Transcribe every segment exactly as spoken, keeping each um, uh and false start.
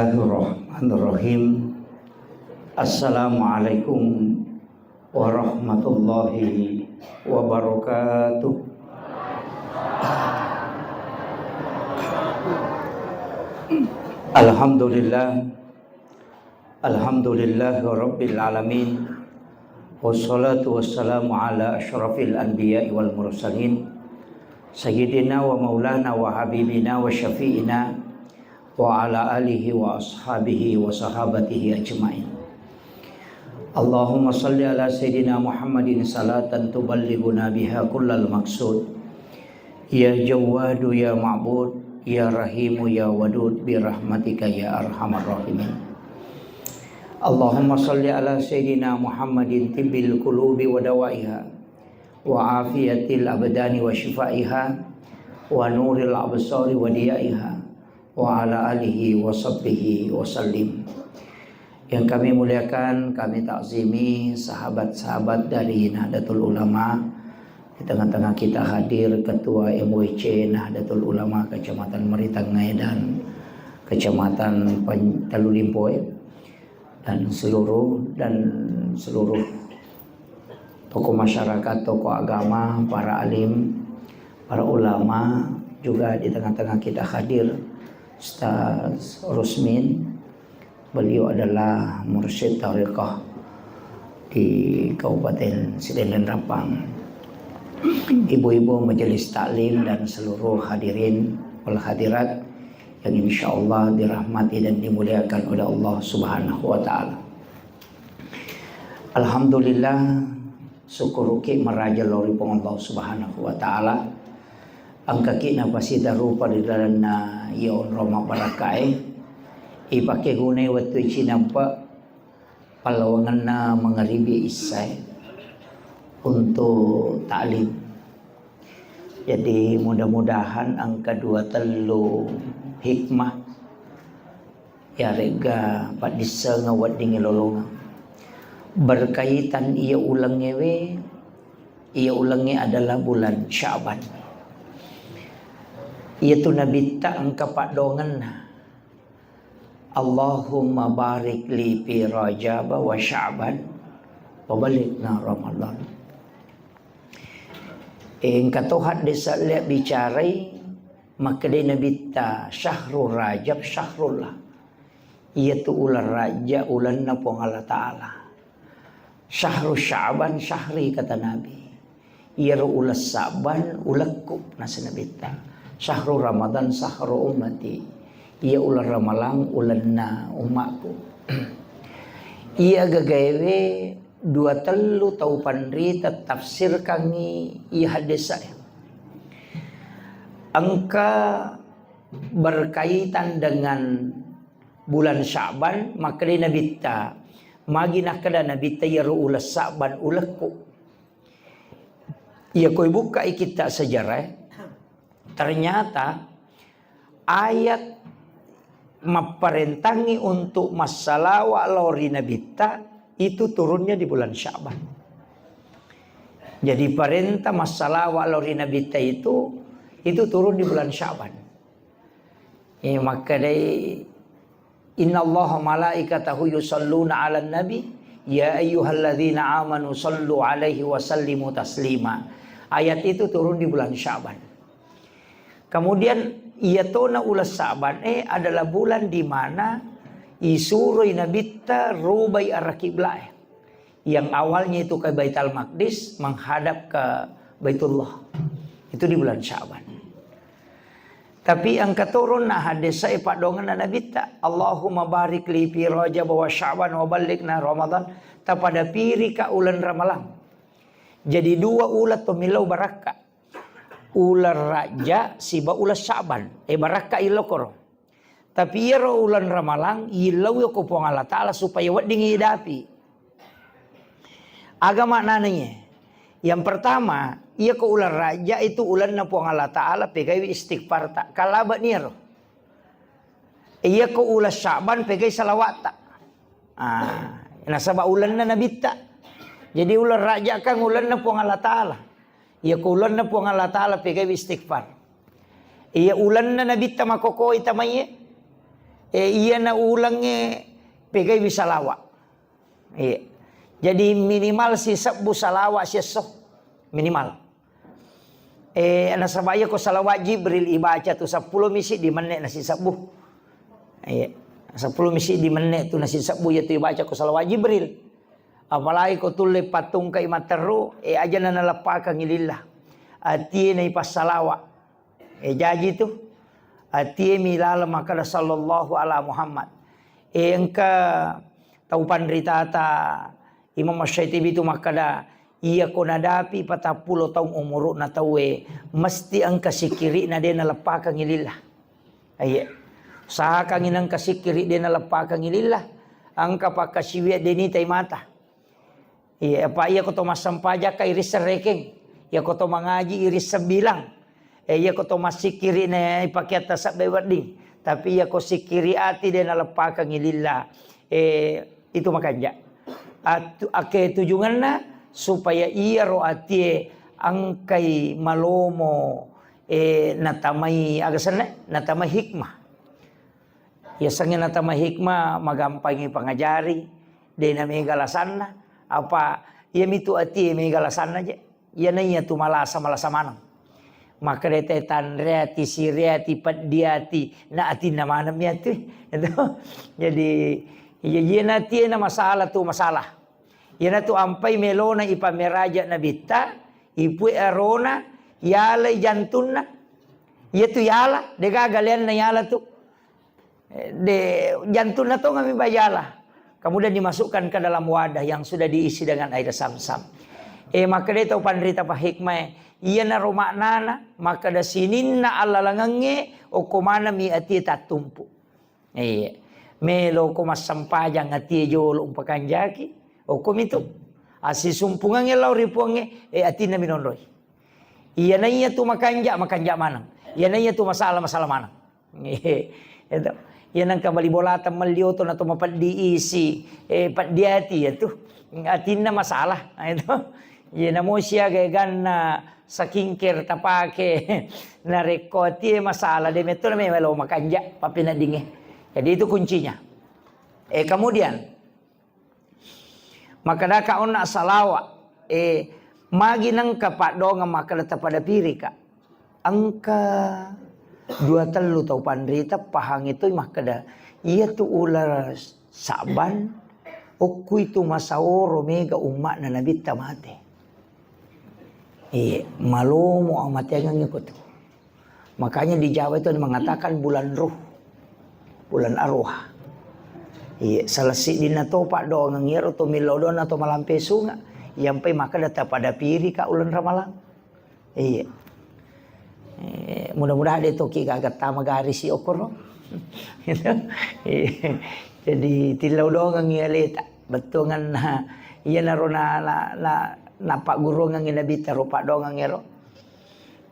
Bismillahirrahmanirrahim. Assalamualaikum warahmatullahi wabarakatuh. Alhamdulillah. Alhamdulillahirabbil alamin. Wassalatu wassalamu ala asyrafil anbiya'i wal mursalin. Sayyidina wa maulana wa habibina wa syafi'ina wa ala alihi wa ashabihi wa sahabatihi ajma'in. Allahumma salli ala Sayyidina Muhammadin salatan tuballighuna biha kullal maqsud. Ya Jawwadu ya Ma'bud, ya Rahimu ya Wadud, bi rahmatika ya arhamar rahimin. Allahumma salli ala Sayyidina Muhammadin tibbil qulubi wa dawaiha, wa afiyatil abdani wa syifaiha, wa nuril absari wa diyaiha, wa ala alihi wa sahbihi wa sallim. Yang kami muliakan, kami takzimi sahabat-sahabat dari Nahdlatul Ulama. Di tengah-tengah kita hadir Ketua M W C Nahdlatul Ulama Kecamatan Meritangngai dan Kecamatan Pan-, Tellu Limpoe, dan seluruh, dan seluruh tokoh masyarakat, tokoh agama, para alim, para ulama, juga di tengah-tengah kita hadir Ustaz Rusmin. Beliau adalah mursyid tarekat di Kabupaten Sidenreng Rappang. Ibu-ibu majelis taklim dan seluruh hadirin wal hadirat yang insyaallah dirahmati dan dimuliakan oleh Allah Subhanahu wa taala. Alhamdulillah, syukuruki maraja lao ri Puang Allah Subhanahu wa taala. Engkaki napasita rupa ri lalenna iya onrong mabbarakkae. Ipake gunai wettu cinampe pallawangenna mangaribi issae untuk taklim. Jadi mudah-mudahan engka dua tellu hikmah iyaregga paddissengeng weddingngi lolongeng. Berkaitan iya ulengngewe, iya ulengnge adalah bulan Sya'ban. Iyatu Nabitta engka paddoangenna. Allahumma barik li fi Rajab wa Sya'ban wa balighna Ramadan. Engka to haddese le bicarai makkedai Nabitta, "Syahrul Rajab syahrullah." Iyatu uleng Rajab ulenna Puang Allah Taala. "Syahru Sya'ban syahri," kata Nabi. "Iyaro uleng Sya'ban ulekku," nasa Nabitta. "Syahru Ramadan syahru ummati." Iya uleng Ramalang ulenna ummakku. Iya gagaewe dua tellu tau panrita tafsirkangngi iya haddese. Engka berkaitan dengan bulan Sya'ban, makkedai Nabitta, magi nakkeda Nabitta iyaro uleng Sya'ban ulekku. Iya ko ibukkai kitta sejarah, ternyata ayat mapparentangngi untuk massalawa lao ri Nabitta itu turunnya di bulan Sya'ban. Jadi parenta massalawa lao ri Nabitta itu, itu turun di bulan Sya'ban. Eh, makkedai, "Innallaha malaikatahu yusalluna 'alan nabi, ya ayyuhalladzina amanu sallu 'alaihi wa sallimu taslima." Ayat itu turun di bulan Sya'ban. Kemudian, iyatona uleng Sya'ban, eh, adalah bulan di mana isuroi Nabitta rubai arah kiblat. Yang awalnya itu ke Baitul Maqdis, menghadap ke Baitullah. Itu di bulan Sya'ban. Tapi engka turunna haddese paddoangenna Nabitta, "Allahumma barik li fi Rajab wa Sya'ban wa ballighna Ramadan." Tapada pirika uleng Ramalang. Jadi dua uleng to millau barakka. Uleng Rajab siba uleng Sya'ban. Eh, barakka ilokoro. Tapi iyaro uleng Ramalang, yillau ko Puang Allah Taala supaya wedding idapi. Aga maknana iye? Yang pertama, iya ko uleng Rajab itu ulenna Puang Allah Taala, pegaiwi istighfar ta. Kalaba niaro. Iya ko uleng Sya'ban, pegai salawat ta. Ah, nasaba ulenna Nabitta. Jadi uleng Rajab kan ulenna Puang Allah Taala. Iya ko ulenna Puang Allah Taala, pegaiwi istighfar. Iya ulenna Nabitta makokoi tamaiye. Eh, iyana ulengnge pegaiwi salawa. Iya. Jadi minimal sisebbu salawa siesso. Minimal. Eh, nasaba iya ko salawat Jibril ibaca tu seppulo mi siddi menne nasisebbu. Iya. Seppulo mi siddi menne tu nasisebbu iya tu ibaca ko salawat Jibril. Apalagi ko tulle pattungkai matteru, eh, ajana naleppakangngi lillah. Atie naipassalawa. Eh, jaji tu. Atie mi laleng makkeda sallallahu ala Muhammad. Eh, engka tau panritata Imam Asy-Syaitibi tu makkeda, iya ko nadapi patappulo taung umuru'na tauwe, mesti engka sikkiri'na de naleppakangngi lillah. Iya. Usahakangngi nengka sikkiri de naleppakangngi lillah. Engka pakkasiwiang de nitai mata. Iya, apa iya ko to massempajang ka irisseng rekeng. Iya ko to mangaji irisseng bilang. Eh, iya ko to massikkiri ne ipake atta sebbe wedding. Tapi iya ko sikkiri ati de naleppakangngi lillah. Eh, itu makanja. Atu-, ake tujunganna supaya iyaro atie engkai malomo, eh, natamai aga senna, natamai hikmah. Yasengnge natamai hikmah, magampangi pangajari, de namega lasanna, apa iyamitu atie mega lasanna je. Iyana iya tu malasa, malasa maneng. Makkeda te tanreati, sireati, peddiati, na atinna maneng mi atu. Itu. Jadi, iya, iyana atie na masalah tu masalah. Iyanatu ampai melona ipameraja Nabitta, ipue arona, yalai jantunna. Iyatu yala, degaga leanna yala tu. De, jantunna tongami bayala. Kemudian dimasukkan ke dalam wadah yang sudah diisi dengan air zam-zam. Eh, makkeda tau panrita pahikmae, iyanaro maknana, makkeda sininna allalangengnge, okko manami atie tattumpu. Iya. Melo ko massempajang atie jolo umpakanjaki, okko mitu. Assisumpungangnge lao ri Puangnge, eh, atinna minonroi. Iyana iya tu makanja, makanja maneng. Iyana iya tu masalah, masalah maneng. Itu. Iya nengka bali bolata melli oto na to mapeddi isi, eh, peddi ati iya tu. Atinna masalah. Itu. Iya namo siaga ganna skincare tapake. Narekko atie masalah de metto na memang lo makanja pappeneddingnge. Jadi itu kuncinya. Eh, kemudian Makkedaka onna salawa, eh, magi nengka paddoangeng makkeda tapada pirika. Engka dua tellu tau panrita pahangi toi makkeda, iyatu uleng Sa'ban, okkui tu masaoro mega umma'na Nabitta mate. Iye, malomo amateangengngi ko tu. Makanya di Jawa itu ada mengatakan bulan ruh, bulan arwah. Iya, salah siddinna to paddoangeng iyaro to millau doanna to malampe sunga. Iyampai makkeda tapada pirika uleng Ramalang. Iya. Eh, mudah-mudahan de toki gaga tama garisi okoro. Gitu. Iya. Jadi tillau doangeng iya leta. Bettuanganna iyanaro na, na, na, napagguruangengngi Nabitta ro paddoangeng ero.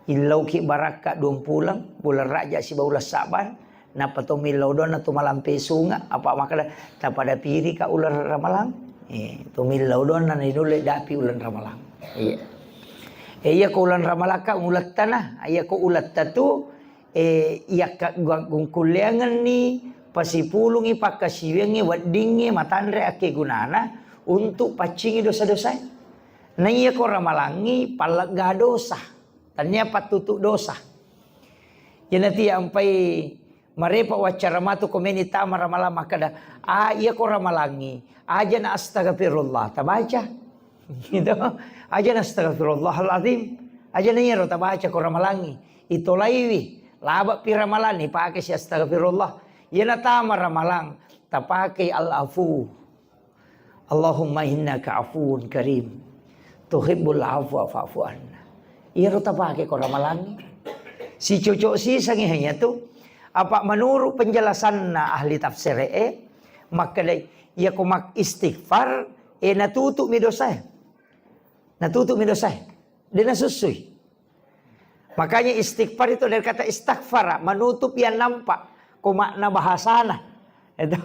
Illauki barakka duang puleng, bulan Rajab sibawa uleng Sa'ban, nappa to millau doanna to malampe sunga, apa makkeda tapada pirika uleng Ramalang, eh, to millau doanna na inulle dapi uleng Ramalang. Iya. Eh, iya ko uleng Ramalang ka uletta na, iya ko uletta tu, eh, iya ka gua-, gungkulleangenni, pasipulungi pakkasiwiangnge, weddingnge, matanre akkegunana untuk paccingi dosa-dosae. Na iya ko Ramalangngi pallegga dosa. Tania pattutu dosa. Iyanatu ampai marepa waccara matu komeni tama Ramalang makkeda, "Ah, iya ko Ramalangngi, aja na astagfirullah tabaca." Gitu. Aja na astagfirullahaladzim. Aja na iyaro tabaca ko Ramalangngi. Itolaiwi, labe'pi Ramalang ni pake si astagfirullah. Iyana tama Ramalang, tapake al-afu. Allahumma innaka afuwun karim, tuhibbul afwa fa'fu anna. Iyaro tapake ko Ramalangngi. Sicocok sisangngi hanya tu. Apa menurut penjelasanna ahli tafsir e, makkeda iya ko mak istighfar, eh, natutu mi dosae. Natutu mi dosae. De nasussui. Makanya istighfar itu dari kata istaghfara, menutup yang nampak. Ko makna bahasana. Itu.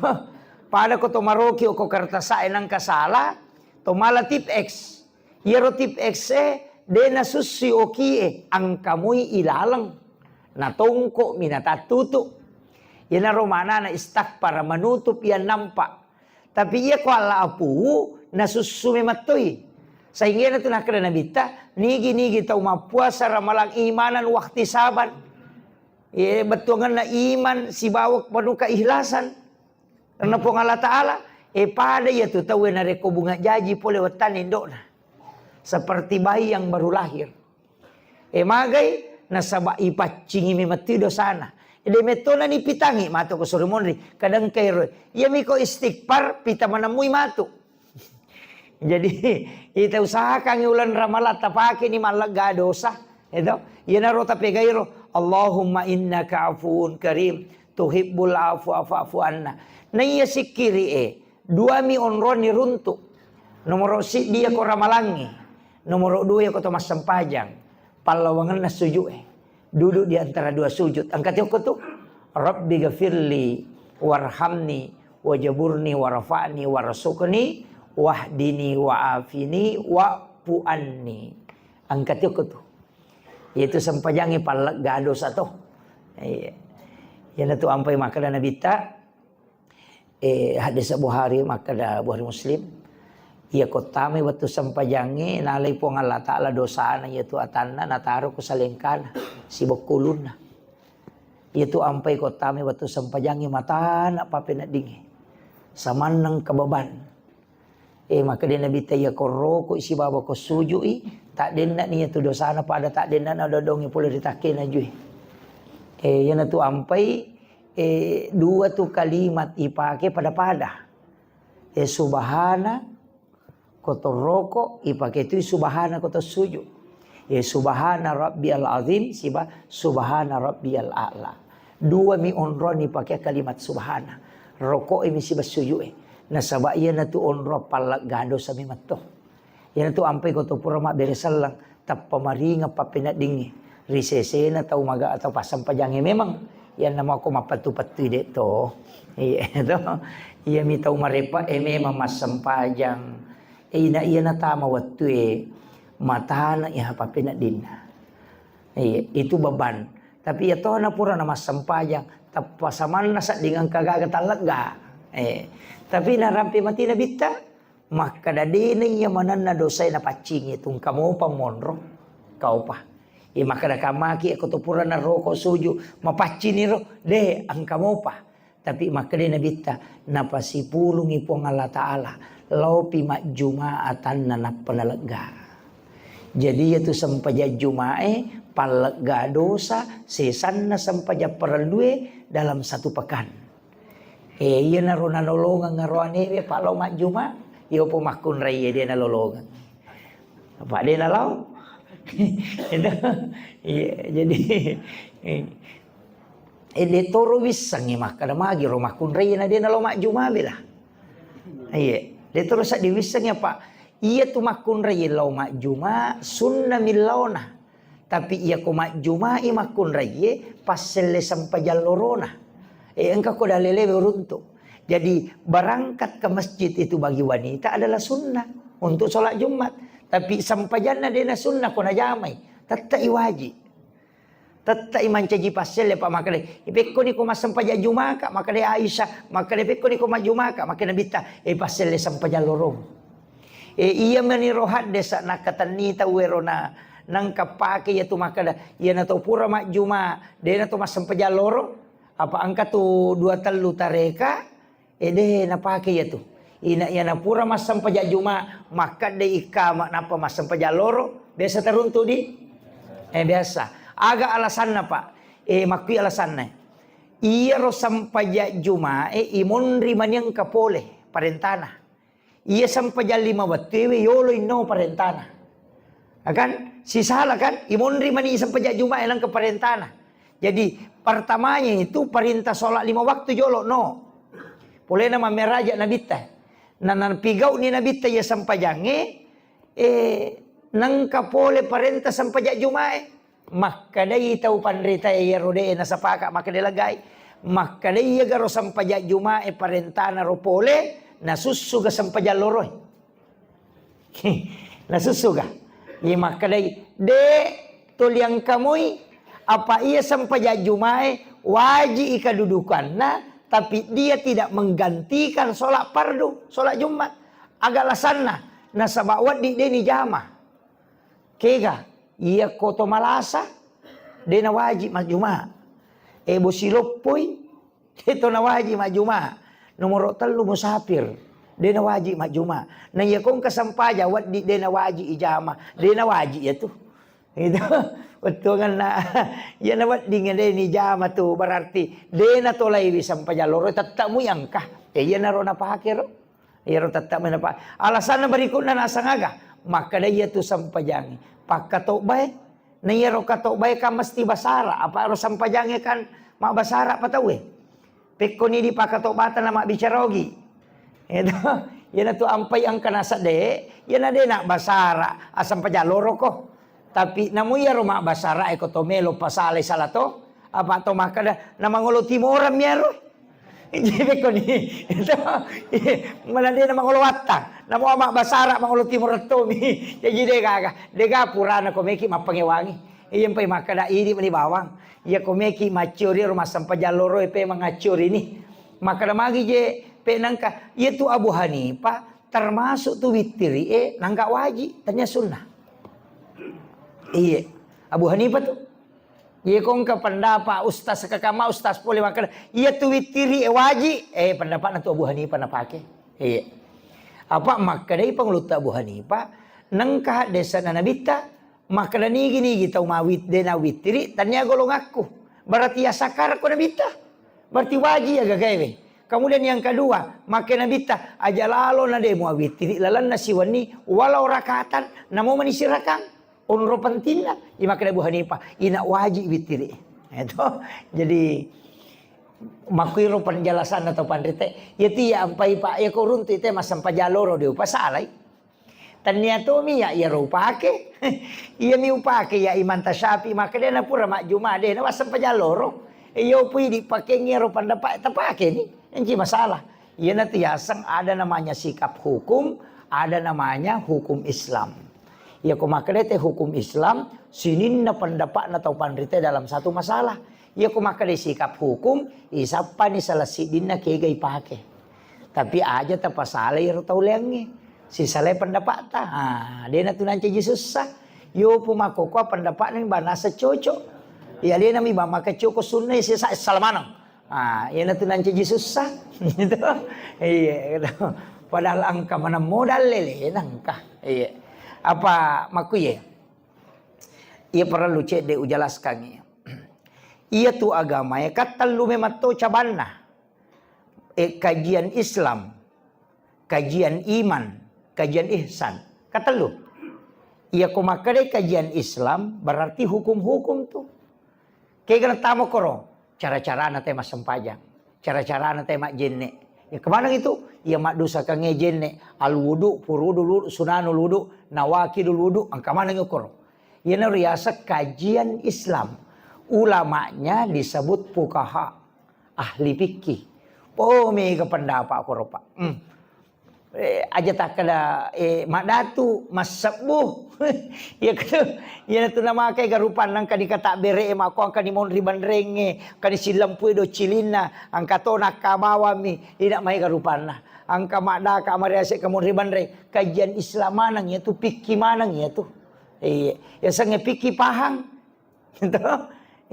Pada ko to maroki ko kertas e nangka salah, to mala tip X. Iyaro tip X e, de nasussui oki e, angkamui ilaleng. Natongko mi natattutu. Iyanaro manana istakfara, menutup yang nampak. Tapi iya ko Allah apu, nasussu memettoi. Sainggana tu nakkeda Nabitta, nigi-nigi tau mappuasa ramalang imanan wahtisaban. Ye, bettuangenna iman sibawa penuh keikhlasan. Karena Puang Allah Ta'ala, eh, pada iya tu tauwe narekko bunga jaji pole wettanna indokna. Seperti bayi yang baru lahir. Eh, magai, nasaba ipaccingi memettui dosana. Eh, de mettona nipitangi matu ko suri monri. Kadang kairo, iya miko istighfar, pita manemmui matu. Jadi, ita usahakan uleng ramalang tapake ni mallegga dosa. Itu, iyanaro tapegairo, Allahumma innaka afuun karim, tuhibbul afwa fa'fu anna. Naiya sikkiri e, duami onronni runtu. Nomoro siddi iya ko ramalangngi. Nomoro dua iya ko to massempajang. Pallawangenna sujud e. Duduk di antara dua sujud. Engka tiokko tu. Rabbi gafirli warhamni wajaburni warfa'ni warzuqni wahdini wa'afini wa'fu anni. Engka tiokko tu. Yaitu sempajangnge pallegga dosa to. Iya. Iyanatu ampai makkeda Nabitta, eh, hadis Bukhari, makkeda Bukhari Muslim, iya ko tamai wettu sempajangnge, nalai Puang Allah Ta'ala dosana, iyatu atanna, nataro ku salengkana, sibokkulunna. Iyatu ampai ko tamai wettu sempajangnge, matana papeneddingnge. Samanneng kebeban. Eh, makkeda Nabitta, iya ko roko sibawa ko sujui, taddenna ni iyatu dosana pada taddenna na dodongi pole ri takkena jui. Eh, iyanatu ampai, eh, dua tu kalimat ipake pada-pada. Eh, subhana ko to roko, ipake tu subhana ko to sujud. Eh, subhana rabbiyal azim siba subhana rabbiyal a'la. Dua mi onroni pake kalimat subhana. Roko e mi siba sujud e. Nasaba iyanatu onro pallegga dosa mi metto. Iyanatu ampai ko to pura mabbere selleng, tappa maringeng pappeneddingngi. Ri sesena tau maga atau passempajangnge memang, iyanna mako mappettu-pettui de to. Iya to. Iyami tau marepa e memang massempajang. E ina iya natama wettu e matana iya pappeneddinna. Iya, itu beban. Tapi iya tona pura na massempajang, tappa samanna sedding engka gaga tallegga. Eh, tapi narampe mati Nabitta, Makkeda, "Dena iya manenna dosae napaccingi, tungka mopa monro kaupa." Iya makkeda kamaki, ko to purana roko suju, mapaccini ro, de, engka mopa. Tapi makkeda Nabitta, napasipulungi Puang Allah Ta'ala, laopi majjuma atanna nappa nalegga. Jadi, iyatu sempajang Jumae, pallegga dosa, sesanna sempajang parellue dalam satu pekan. Eh, iyanaro nanolongeng aro anewe, pa lao majjuma, iyopo makkunraie de nalolongeng. Apa de nalao? Itu, iya, jadi, eh, eh, de toro wissengi makkeda magi ro makkunraie na de nalao majjuma bela. Iya, de toro saddi wissengi apa? Iyatu makkunraie lao majjuma, sunna millaona. Tapi iyako majjumai makkunraie, passelle sempajang lorona. Eh, engka ko dalelewe uruntu. Jadi, berangkat ke masjid itu bagi wanita adalah sunnah untuk sholat Jumat. Tapi sempajanna dena sunnah ko najamai, tettai wajib. Tettai mancaji passelle, Pak, makkeda, "Ipekkoni ko massempajang Jumaka?" Makkeda Aisyah, makkeda, "Pekkoni ko majjumaka?" Makkeda Nabitta, "Eh, passelle sempajang lorong." Eh, iya mani ro haddesa nakkatenni tau ero na nengka pake iyatu makkeda, iyana to pura majjuma, dena to massempajang loro, apa engka tu dua tellu tareka, eh, de napake iyatu. Ina iyana pura massempajang Juma, makkedde ikkama nappa massempajang loro, biasa taruntu di? Eh, biasa. Aga alasanna, Pak? Eh, makkui alasanna. Iyaro sempajang Juma, eh, imonri mani engka pole parentana. Iya sempajang lima wettuewe yolo inno parentana. Ya kan? Sisala kan? Imonri mani sempajang Jumae nengka parentana. Jadi, pertamanya itu perintah sholat lima waktu jolo, no. Polena mammeraja Nabitta. Na, napigau'ni Nabitta iya sempajangnge, eh, nengka pole parentah sempajang Jumae. Makkedai tau panritae iyaro de nasapaka makkeda legai. Makkedai iyagaro sempajang Jumae parentana ro pole, nasussuga sempajang loroe. Nasussuga. Iya makkedai, de toliang kamui, apa iya sempajang Jumae Waji'i kedudukanna, tapi dia tidak menggantikan sholat fardu, sholat Jumat. Aga alasanna? Nasaba wedding de' nijama. Kega, iya ko to malasa, de' nawaji majjuma. E, bosi loppoi, de' to nawaji majjuma. Nomoro tellu musafir, de' nawaji majjuma. Na iya ko engka sempajang wedding de' nawaji ijama, de' nawaji iya tu. Itu, wettuangenna, iya na wedding de' nijama tu, berarti de' natolaiwi sempajang loro, tette' mui engka. E, iya naro napake ro. Iyaro tette' mui napa-, alasanna berikutna naseng aga? Makkeda iya tu sempajangnge pakkatobbae. Na iyaro katobbae kan mesti basara, apa ero sempajangnge kan mabbasara pa tauwe. Pekkoni di pakkatobbata na mabbicara ogi. Itu, iyana tu ampai engka nasedde, iyana de' nabbasara, asempajang loroko. Tapi namo iyaro mabbasara e ko to melo pasalai sala to, apa to makkeda na mangolo timoran mi iyaro. Jadi ko ni, itu, mana de' na mangolo wattang, namo mabbasara mangolo timoreng tomi. Jadi de' gaga, de' ga purana ko meki mappangewangi. Iya mpai makkeda idi mani bawang. Iya ko meki macciori ro massempajang loro e pe mangacciorini. Makkeda magi je pe nangka, iya tu Abu Hanifah termasuk tu wittiri e nangka waji, tania sunnah. Iye, Abu Hanifah tu. Iye ko engka pendapat ustaz kakama ustaz pole makkeda, iya tu wittiri e waji, eh, pendapatna tu Abu Hanifah napake. Iye. Apa makkedai pangulutta Abu Hanifah, nengka haddesanna Nabitta, makkeda nigi-nigi tau mawit-, de nawittiri, tania golongakku. Berarti ya sakar ko Nabitta. Berarti waji ya gagaewe. Kemudian yang kedua, makke Nabitta, aja lalo na de muawittiri lalenna siwenni walau rakatan, namo mani sirakang. Onro pentingna, imakkeda Abu Hanifah, ina waji wittiri. Itu. Jadi, makkuiro penjelasanna tau panrite, iya tu iya ampai pa, iya ko runtu ite massempajang loro de upasalai. Tania tomi ya iyaro upake. Iyami upake ya Imam Tasyafi, makkeda na pura majjuma de na wassempajang loro. Iyo pui dipakeng iyaro pendapat tapake ni. Enci masalah. Iyana tu yaseng ada namanya sikap hukum, ada namanya hukum Islam. Iya ko makkeda te hukum Islam, sininna pendapatna tau panrite dalam satu masalah. Iya ko makkeda sikap hukum, isappani salah siddinna kega ipake. Tapi aja tapasalai ro tau leangnge. Sisalai pendapa'ta. Ah, dena tu nancaji sussa. Yopo makkokkoa pendapa'na mi banasa cocok. Iya dena mi ba makkocoko sunna sesa salamaneng. Ah, iyana tu nancaji sussa. Gitu. Iya, gitu. Padahal engka maneng modal lele nengka. Iya. Apa makkuye? Iya parellu cedde ujelaskangngi. Iya tu agamae kattellu memang to cabanna. Eh, kajian Islam, kajian iman, kajian ihsan. Katellu. Iya ko makkedai kajian Islam, berarti hukum-hukum tu. Kega natama koro, cara-carana te massempajang, cara-carana te majjenne. Ya kemaneng itu? Iya maddosakangnge jenne, al wudu, furudul wudu, sunanul wudu, nawakidul wudu, engka maneng koro. Iyana riaseng kajian Islam. Ulamanya disebut fuqaha. Ahli fikih. Oh, mega pendapat koro, Pak. Hmm. Eh, aja takkeda, eh, maddatu, massebbu. Iya katu, iyana tu namakai garupanna engka dikata bere e makko engka ni monri banrengnge, engka ni silempui do cilinna, engka to nakka bawammi, ina mai garupanna. Engka maddaka mariase ke monri banreng, kajian Islam maneng iya tu, fikih maneng iya tu. Iya, ya sengnge fikih pahang. Gitu.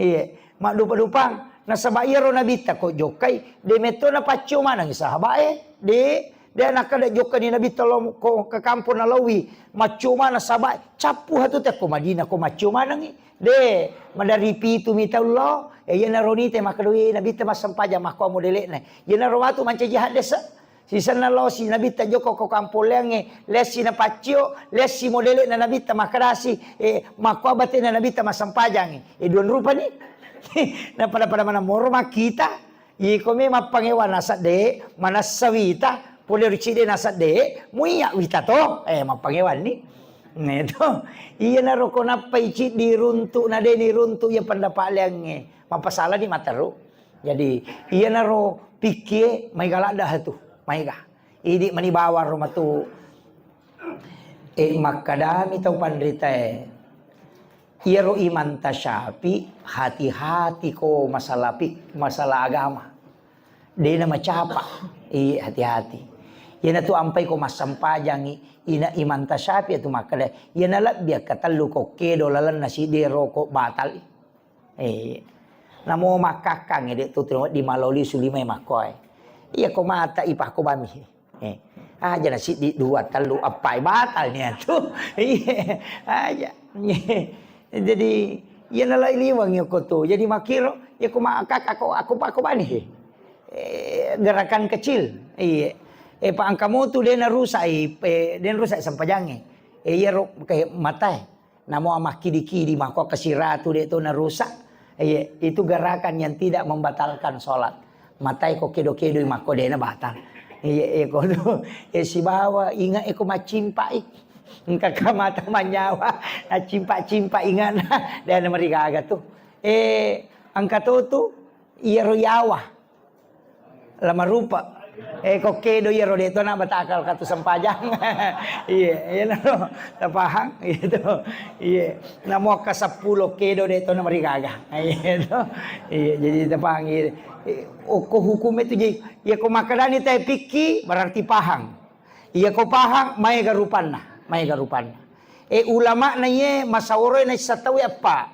Iya. Maddupa-dupang. Nasaba iyaro Nabitta ko jokkai, de metto napaccio maneng sahabae. De, de nakkeda jokkani Nabitta lo ko ke kampong nalaui. Maccio maneng sahabae. Cappu hatu te ko Madinah ko maccio manengi. De, madari pitu mi tau lo. E, iyanaro nite makkedoi Nabitta massempajang makko modele'na. Iyanaro matu mancaji haddese. Sisenna losi Nabitta jokko ko kampong leangnge, lessi napaccio, lessi modele'na Nabitta makkedasi, eh, makko batena Nabitta massempajangngi. Eh, duan rupani. Na pada-pada maneng moro makkita. Iko me mappangewa nasedde, manessa wita, pole ri cide nasedde, muiya wita to, eh, mappangewanni. Nah, itu. Iyanaro ko nappai ciddi runtu, na deni runtu iya pendapat leangnge. Mappasalani materu. Jadi, iyanaro pikkie maega ladda hatu, maega. Idi mani bawang ro matu, eh, makkadami tau panritae. Iyaro Imam Tasyafi, hati-hati ko masalah fik-, masalah agama. Dena macapa. Iya, hati-hati. Iyana tu ampai ko massampajangi, ina Imam Tasyafi tu makkeda, iyana lebbi akkatellu ko kedo lalenna sidero ko batal. Eh, namo makkakkangngi de' tu tino di maloli sulimai makkoe. Iya ko mata ipakko bami. Eh, aja na siddi dua tellu eppai batal ni atu. Iya, aja. Jadi, iya nalai liwang ya ko tu. Jadi makkiro, ya ko makkakka ko, ako, ako bani. Eh, gerakan kecil. Iya. Eh, pa engka motu de' narusak, eh, de' narusak sempajangnge. Eh, iya ro, ke matai. Namo makkidi-kidi mako ke siratu de' to narusak. Iya, itu gerakan yang tidak membatalkan sholat. Matai ko kedo-kedo mako de' na batal. Iya, iya ko tu. Eh, sibawa ingat eko maccimpai. Engka kamata manyawa, accimpa-cimpa ingatna. De' na marigaga tu. Eh, engka to tu, iyaro yawa. Lamarupa. Eh, ko kedo iyaro de' to na batakal katu sempajang. Iya, iya no. Tapahang gitu. Iya. Namo ka seppulo kedo de' to na marigaga. Iya to. Iya, jadi tapahang iya. Eh, okko hukum itu jadi, iya ko makkedani tai pikki berarti pahang. Iya ko pahang maega rupanna, maega rupanna. Eh, ulama na iye masaworo na issatawi eppa.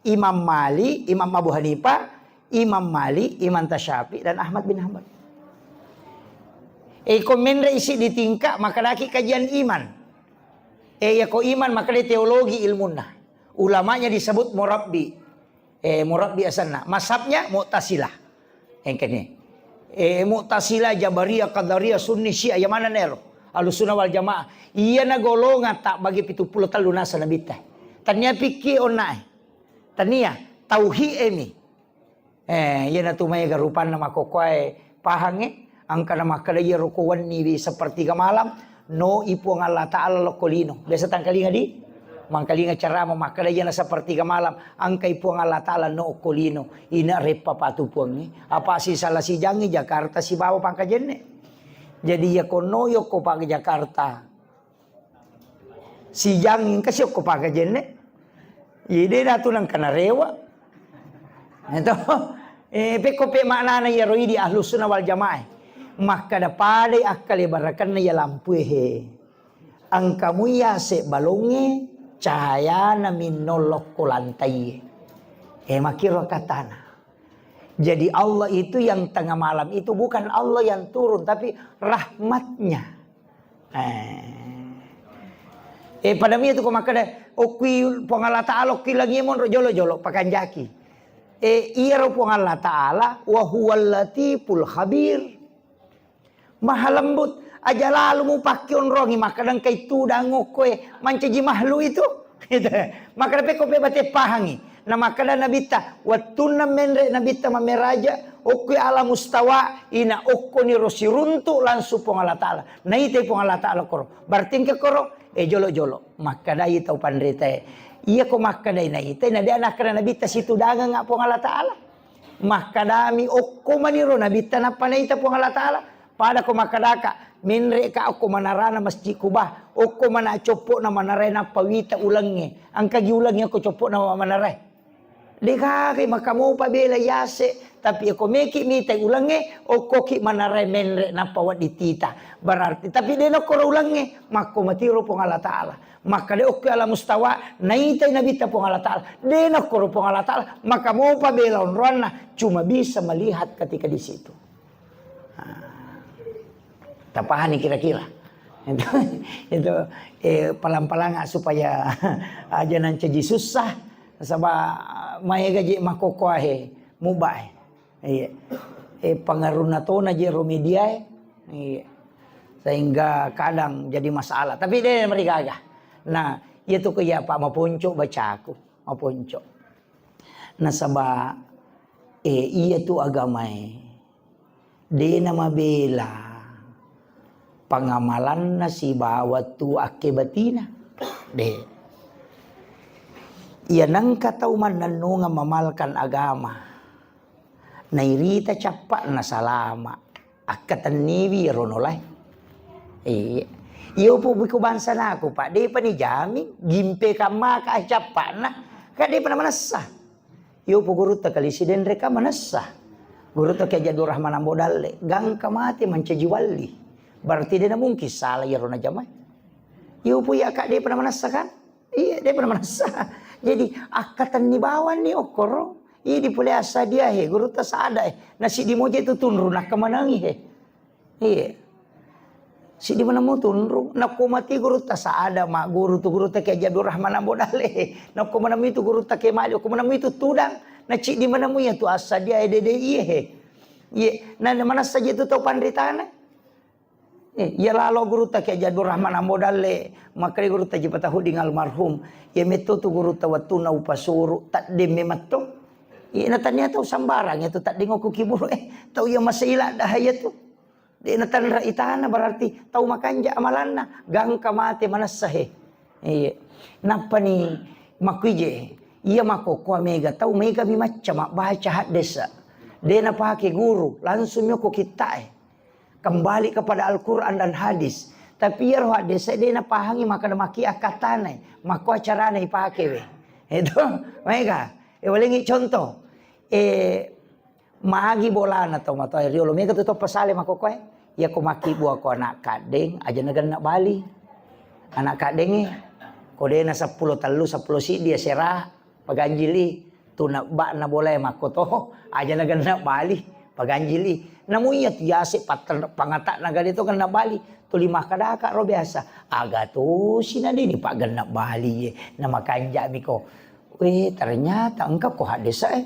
Imam Malik, Imam Abu Hanifah, Imam Malik, Imam Tasyafi, dan Ahmad bin Hanbal. Eh, ko menre isi di tingkat, maka daki kajian iman. Eh, ya ko iman, maka dia teologi ilmunna. Ulamanya disebut murabbi. Eh, murabbi asanna. Masabnya Mu'tazilah. Engkani. Eh, Mu'tazilah, Jabariyah, Qadariyah, Sunni, Syiah, yang mana nero? Ahlussunnah wal Jamaah. Iya na golongan tak bagi pitu pulo tellu nasa nabitta. Tania pikki onnai. Tania, tauhid emi. Eh, iyana tu maega rupanna makokkoe pahangnge, angkana makkeda iyaro ko wenni wi sepertiga malam, no i Puang Allah Ta'ala lokko lino. Biasa tangkalinga di? Mangkalinga ceramah makkeda iyana sepertiga malam, angka i Puang Allah Ta'ala no okko lino. Ina reppa patu Puangnge. Apa sisala sijangngi Jakarta sibawa Pangkajenne. Jadi iya konno yokko pa Jakarta. Sijang engka siokko pagajenne. Iya de' natu nengka narewa. Eto. Eh, pekko pe maknana iyaro idi Ahlussunnah wal Jamaah. Makkada padai akkalebarakenna iya lampue he. Engka mui yase balongnge cahayana minno lokko lantaie. Eh, makkiro katana. Jadi Allah itu yang tengah malam itu bukan Allah yang turun, tapi rahmatnya. Eh. Eh, pada mi itu ko makkeda, okkui Puang Allah Ta'ala, okkui langi monro jolo-jolo, pakanjaki. Eh, iyaro Puang Allah Ta'ala, wa huwal latiful khabir. Maha lembut, aja lalu mupakkeonrongi, makkeda engkai tudang okkoe mancaji mahlu itu. Gitu. Makkeda pekko pe bate pahangi. Na makkeda Nabitta, wettunna menre Nabitta mameraja, okkoi ala mustawa, ina okkoniro siruntu langsung Puang Allah Ta'ala. Naitai Puang Allah Ta'ala koro. Berarti engka koro, eh, jolo-jolo. Makkedai tau panritae. Iya ko makkedai naitai, na de' nakkeda Nabitta situdangengnga Puang Allah Ta'ala. Makkedami okko maniro Nabitta nappa naita Puang Allah Ta'ala. Pada ko makkedaka, menre'ka okko manarana Masjid Kuba, okko mana coppo'na manarae nappa wita ulengnge. Engkagi ulengnge okko coppo'na manarae. Degagai maka mopa bela yase, tapi ko meki mitai ulengnge, okkoki manarae menre nappa wedding tita. Berarti, tapi de' nokkoro ulengnge, makko matiro Puang Allah Ta'ala. Makkeda okko ala mustawa, naitai Nabitta Puang Allah Ta'ala. De' nokkoro Puang Allah Ta'ala, maka mopa bela onroanna, cuma bisa melihat ketika di situ. Nah, tapahani kira-kira. Itu, itu, eh, palang-palang supaya aja nancaji susah, saba maega je makokkoahe, mubae. Iya. Eh, pengaruhna tona je ro mediae. Iya. Sehingga kadang jadi masalah. Tapi de' marigaga. Nah, iya tu ko iya Pak maponco bacaku, maponco. Nasaba, eh, iya tu agamae. De' namabela pangamalanna sibawa tu akkebatina. De'. Iya nengka tau mannennungeng mamalkan agama. Nairita cappa'na salama. Akkatenniwi ro nolae. Iya. Iyo pu biko bangsa naku, Pak, de'pa ni jamin, gimpe kammaka cappa'na. Kan depa namanessa. Yopo gurutta Kali Sidenreng kan manessa. Gurutta Kiai Haji Abdul Rahman Ambo Dalle, gangka mate mancaji wali. Berarti de namungkin salah iyaro najamai. Yopo iya kan depa namanessa kan? Iya, depa namanessa. Jadi akkatenni bawanni okkoro. Idi pole Assadia he, gurutta Saada e. Nasiddi moja itu tunru nakkamanangi he. Iya. Siddi maneng mutunru, nakko mati gurutta Saada, magguru tu gurutta Kiai Haji Abdul Rahman Ambo Dalle. Nakko maneng itu gurutta Kiai Malik, ko maneng itu tudang, na ciddi maneng iya tu Assadia ede de iye he. Iye, na manessa je tu tau panritana. Eh, iya lalo gurutta Kiai Haji Abdul Rahman Ambo Dalle, makkeda gurutta Haji Fatahudin almarhum. Iya metto tu gurutta wettunna upasuru, taddeng memetto. Iya na tania tau sambarang itu taddeng okko kiburu eh, tau iya masih iladda hayatu. De natanra itana berarti tau makanja amalanna, gangka mate manessa he. Iya. Nappani makkuije, iya makkokkoa mega tau mega mi macca mabbaca haddesa. De napake guru, langsung mi okko kittae. Kembali kepada Al-Quran dan hadis. Tapi iyaro haddesa de napahangi makkeda maki akkatanai, makko acarana ipake we. Itu, mega. E walengi contoh. E Magi bolana tau matoa riolo mega tu toppa sale makkokkoe. Iya ko makkibua ko anak kaddeng aja nagenna bali. Anak kaddengnge ko dena seppulo tellu, seppulo siddi asera paganjili tu nabba'na bolae makkoto aja nagenna bali paganjili. Namu iya tu yase patten-, pangatakna gade to genna bali. Tuli makkadaka ro biasa. Aga tosi na deni paggenna bali ye. Na makanja'mi ko. Weh, ternyata engka ko haddesa e.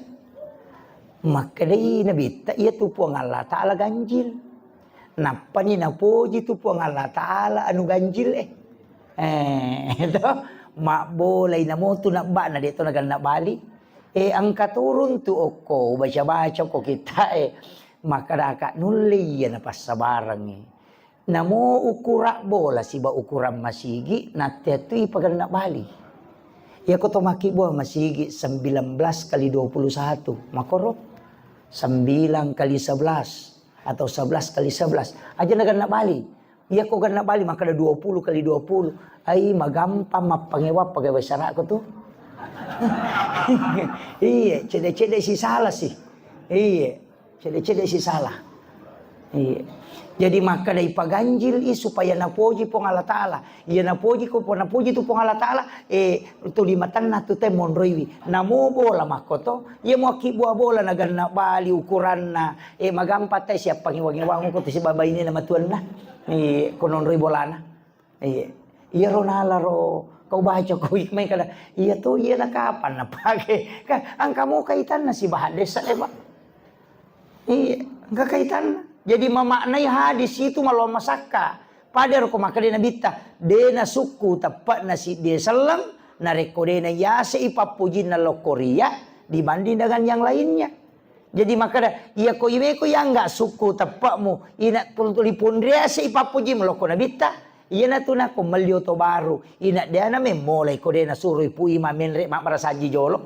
Makkedai Nabitta, iya tu Puang Allah Ta'ala ganjil. Nappani napoji tu Puang Allah Ta'ala anu ganjil e. Eh, to, mabbolai namotu nabba'na de to naganna bali. Eh, engka turun tu okko, baca-baca ko kita e. Makkadaka nulle iya napassabarengngi. Namo ukura bola siba ukuran masigi, nattettui pagenna bali. Iyako to makkibua masigi sembilan belas kali dua puluh satu, makoro sembilan kali sebelas atau sebelas kali sebelas. Aja nagenna bali. Iyako genna bali makkeda dua puluh kali dua puluh. Ai magampang mappangewang pegawai syara'ko tu. Iye, cedde-cedde si salah sih. Iye. Cedde-cedde si salah. Iya. Jadi makkeda ipaganjil i supaya napoji Puang Allah Ta'ala. Iya napoji ko, napoji tu Puang Allah Ta'ala, eh, tuli matenna tu te monroiwi. Namo bola makkoto, iya mo akkibbua bola naganna bali ukuranna, eh, magampa te siappangi wangi-wangi ko tu sibabaine na matuanna. Eh, ko nonroi bolana. Iya. Iyaro nalaro kau baca ko iya mai kada. Iya to, iya na kapan napake? Kan engka mo kaitanna sibawa haddesa e, Pak. Iya, engka kaitanna. Jadi mamaknai hadis itu maloang masakka. Pada ro ko makkeda Nabitta, de nasukku teppe'na siddi selleng, narekko de nayasei pappojinna lokko riya dibanding dengan yang lainnya. Jadi makkeda, iya ko iwe ko yangga sukku teppe'mu, ina tuli ponriasei pappojimu lokko Nabitta, iyanatu nako melli oto baru, ina deana memmolai ko de nasuroi Pu Imam menre mabbarasanji jolo.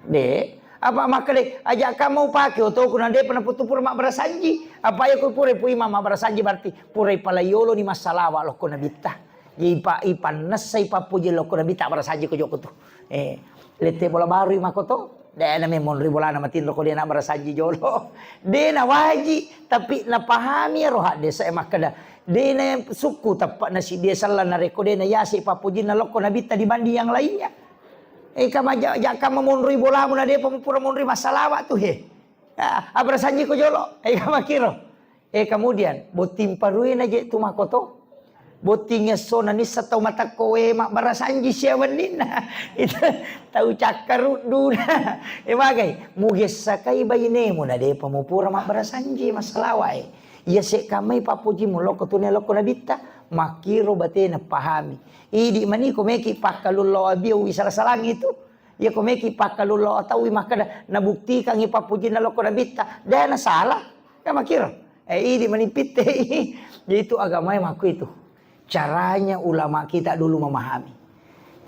De, apa makkeda, aja kamu pake otoku na depa naputu pura mabbarasanji. Apa iya ko pura Pu Imam mabbarasanji berarti pura ipalaioloni massalawa lokko Nabitta. Ipa-, ipannessai pappoji lokko Nabitta mabbarasanji ko jokko tu. Eh, lette bola barui makkoto. De na memmonri bolana matinro ko de na barasanji jolo. De na waji, tapi napahami ro haddesa e makkeda, de na sukku teppe'na siddi selleng narekko de na yase pappojinna lokko Nabitta dibanding yang lainnya. Eh, kama ja-, jakka mamonroi bolamu na depa mupura monroi massalawa tu he. Ah, abarasanji ko jolo. Eh, kama kiro. Eh, kemudian, botting paruina je tu makoto. Botting esso na nissa tau matakko we mabbarasanji sia wenninna. Itu tau cakkarudduna. Eh, magai, mugessakai bainemu na depa mupura mabbarasanji massalawa e. Iya sekkamai pappojimu lokko tune lokko Nabitta, makkiro batena pahami. Idi maniko meki pakkalullo abio wisala-salangi tu. Iya ko meki pakkalullo ataui makkeda nabuktikangi pappojinna lokko Nabitta, de na salah. Kan makkiro. Eh, idi mani pitte. Jadi itu agamae makku itu. Caranya ulama kita dulu memahami.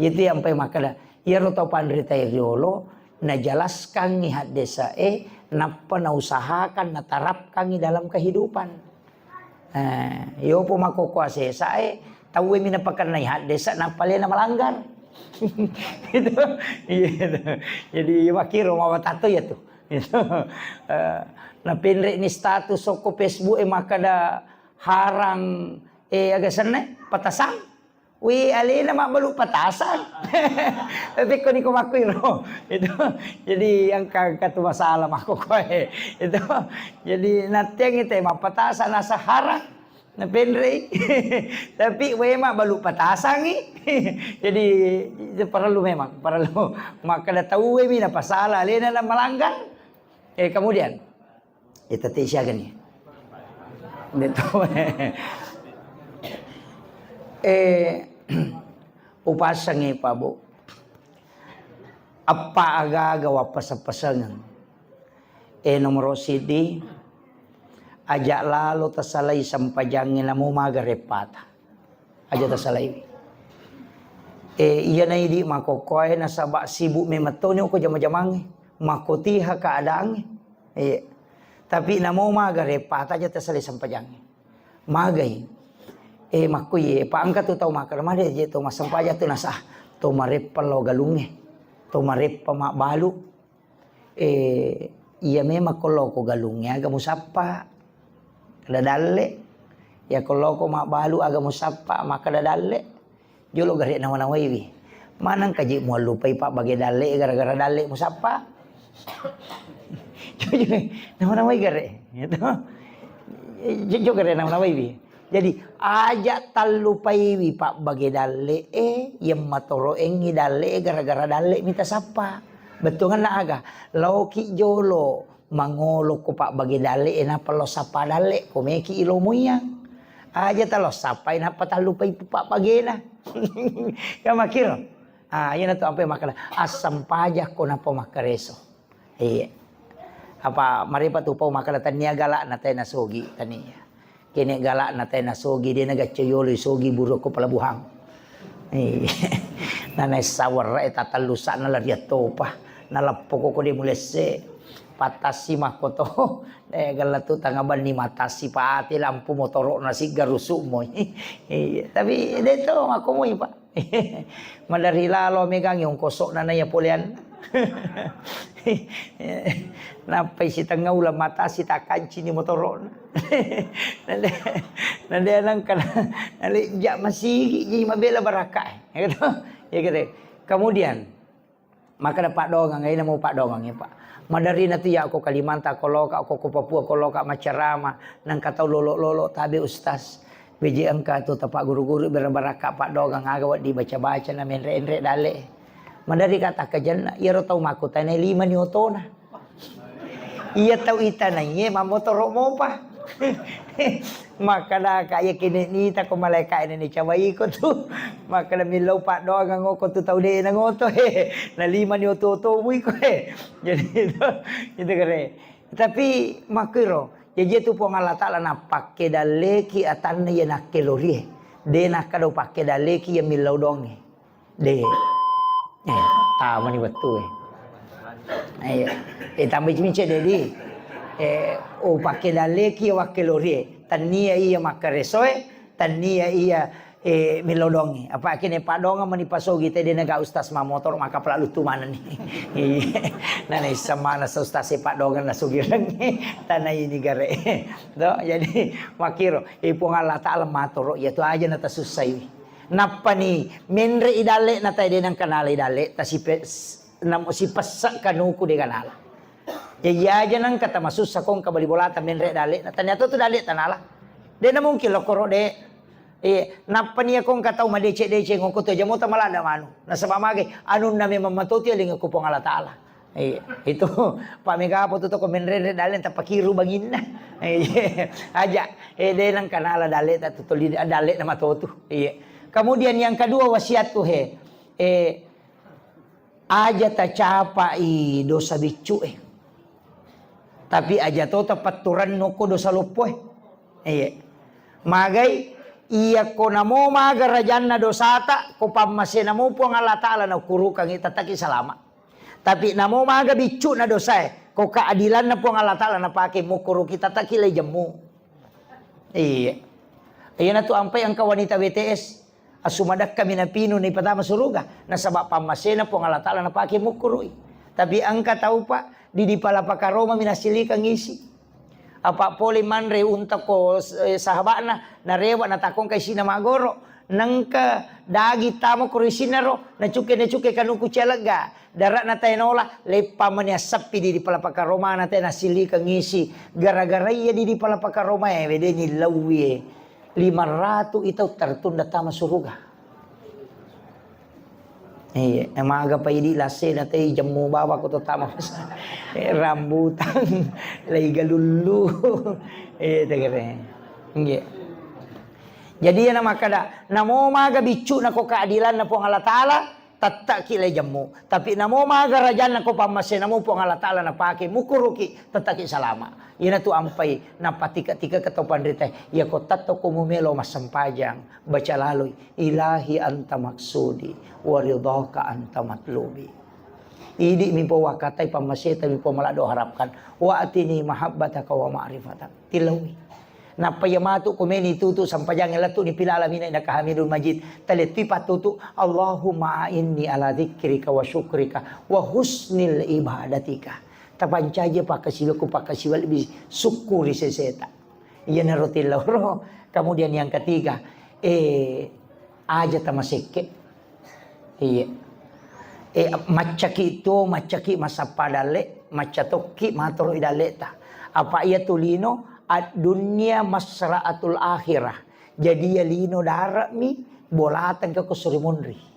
Itu yang paling makkeda. Iyaro tau panrita riolo najelaskangi haddesa e, nappa nausahakan natarapkangi dalam kehidupan. Eh, yopo makkokkoa sesa e, tauwe mi napakennai haddesa nappa lena malanggar. Itu, iya, itu. Jadi, makkiro mawatato ya tuh. Itu. Eh, napenre'ni status sokko Facebook e makkada harang, eh, aga senna, patasang. Wi, alena mabbalu patasang. Tapi ko niko makkuiro. Itu. Jadi, engka, engka tu masalah makko koe. Itu. Jadi, nattiang ite mappatasang nasa harang. Napenrei. Tapi wae mabbalu patasangi. Jadi, itu perlu memang, perlu. Makkada tauwe mi napasala alena na melanggar. Eh, kemudian, eh, tette siaga ni. Betul. Eh, upasangi, Pak Bu. Eppa aga-aga wappaseng-pasengeng. Eh, nomoro siddi, aja lalo tasalai sempajangnge namo maga reppata. Aja tasalaiwi. Eh, iya na idi makkokkoe nasaba sibuk memettoni ko jama-jamangnge. Makkotiha keadaangnge. Iya. Tapi namo maga reppata aja tasalai sempajangnge. Magai. Eh, makkoi, eh, pa engka tu tau makkeda, made je to massempajang tu nasa, to mareppa lao galungnge, to mareppa mabbalu. Eh, iya memang ko loko galungnge aga musappa, kada dalle. Ya ko loko mabbalu aga musappa, makkada dalle. Jolo gare nawa-nawaiwi. Maneng kaji muallupai pabbage dalle gara-gara dalle musappa. Jolo nawa-nawai gare, gitu. Jolo gare nawa-nawaiwi. Jadi, aja tallupaiwi pabbage dalle e, yemma toroengngi dalle e gara-gara dalle mita sappa. Bettuanna aga? Laoki jolo mangolo ko pabbage dalle e, nappa lo sappa dalle, ko meki ilo muiang. Aja talo sappai nappa tallupai pabbagena. Kan makkiro. Ah, iyana tu ampai makkeda, assempajang ko nappa makkareso. Iya. Apa marepa tu pau makkeda, tania galak na tai nasogi, tania. Kene galak na tai nasogi, de nagacco yolo isogi buru ko pelabuhan. Iya. Nana sawarra e tatellu sa na lariat topa. Naleppoko ko de mulesse. Pattassi makkoto. Eh, gella tu tanga banni mattassi pati lampu motoro na sigga rusuk moi. Iya. Tapi de to makko moi, Pak. Maderri lalo megangi ongkosokna naiya poleanna. Nappai sitengnga uleng matasi takkancini motoro'na. Nade, nade nangka na, nalejja masigi ji mabela barakka e. Ya gitu. Ya gitu. Kemudian, makkeda paddoangeng, aina mau paddoangeng, Pak. Maderri natu ya ko Kalimantan ko loka, ko, ko Papua ko loka macerama, nangka tau lolo-lolo tabe ustaz. Beje engka tu tapagguru-guru bera-, barakka paddoangeng aga wedding baca-baca na menre-enre dalle. Maderri ka takkajenna, iyaro tau makkutanai lima ni otona. Iya tau itanaiye mammotoro mopa. Makkeda ka iya kene nita ko malaika ini ni cawaiko tu. Makkeda millau paddoangeng ko tu tau de na ngoto he. Na lima ni oto-oto mui ko he. Jadi itu, itu kere. Tapi makkiro, jaji tu Puang Allah Taala napakke dalleki atanna iya nakkelorie. De nakkeda upakke dalleki iya millau donge. De. Eh, tamani wettu e. Ayo. Eh, tambai cimice dedi. Eh, upakke dalleki iya wakkelorie. Tania iya makkaresoe, tania iya eh, millau dongi. Apa kene paddoangeng mani pasogi te de naga ustaz mamotoro maka pelalu tu manenni. Iya. Nana issa mana sa ustaz e paddoangeng nasugireng. Tanah ini gare. To, jadi makkiro, eh, Puang Allah Taala matoro, iya tu aja na tasussai. Nappani menre i dalle na tai de nangka nala i dalle, tasipe-, nam-, sipessa kanuku de ganala. Jaji aja nangka tamasussa kong ka bali bolata menre dalle na tania to tu dalle tanala. De na mungkin lokoro de. Iya, nappa nia kong ka tau madeceng-deceng ko to jamo ta malada manu. Nasaba magai anunna memang matotu eling ko Puang Allah Taala. Iya, itu Pak Mega apa tu toko menre dalle tappa kiru banginna. Iya, aja. Eh, de nangka nala dalle ta tutuli dalle na matotu. Iya. Kemudian yang kedua wasiat tu he. Eh, Aja tacapai dosa biccu e. Tapi aja to tapatturennu ko dosa loppo e. Iya. Magai iya ko namo maga rajanna dosata, ko pammasena mo Puang Allah Taala na ukurukangi tataki salama. Tapi namo maga biccu na dosa e, ko keadilanna Puang Allah Taala na pake mukuruki tataki lai jemmu. Iya. Iya na tu ampai engka wanita B T S. Asu madakka mi napinu naipatama suruga, nasaba pammasena Puang Allah Ta'ala napake mukkurui. Tapi engka tau, Pak, di, di pala pakaroma mi nasilikang isi. Apa pole manre unta ko, eh, sahaba'na, narewa natakongka isina magoro. Nengka dagi tamo ko isinna ro, nacuke-nacuke kanuku cialegga. Dara'na tae nola, leppa mani assappi di, di pala pakaromana tae nasilikang isi. Gara-gara iya di, di pala pakaromae, wedeni lauwie. Lima ratu itau tertunda tama suruga. Iya, maga pa idi lassena te jemmu bawang ko to tama. Eh, rambutan, lai galullu. Eh, tegere. Nggih. Jadi, iyana makkada, namo maga biccu'na ko keadilanna Puang Allah Ta'ala, tetteki lai jemmu. Tapi namo maga rajanna ko pammasena mu Puang Allah Ta'ala napake, mukuruki, tetteki salama. Iyanatu ampai napatika-tika ke tau panrita, iya ko tetto ko mumelo massempajang, baca laloi, "Ilahi anta maksudi, wa ridhaka anta matlubi." Idi mi po wakatai pammaseta mi po malado harapkan. "Wa atini mahabbataka wa ma'rifatak." Tilaui. Nappa iya matu ko meni tutu sampajangnge lettu ni pila alamina innaka hamidun majid. Talettui pattutu, "Allahumma a'inni ala dzikrika wa syukrika wa husnil ibadatika." Tapancaji pakkasiwiku, pakkasiwi lebbi sukkuri seseta. Iyanaro tillauro. Kemudian yang ketiga, eh, aja tamasekke. Iya. Eh, maccaki tuo, maccaki masappa dalle, macca tokki matoro i dalleta. Apa iya tu lino, ad-dunya masra'atul akhirah. Jadi iya lino dare'mi, bolateng ke ko suri monri.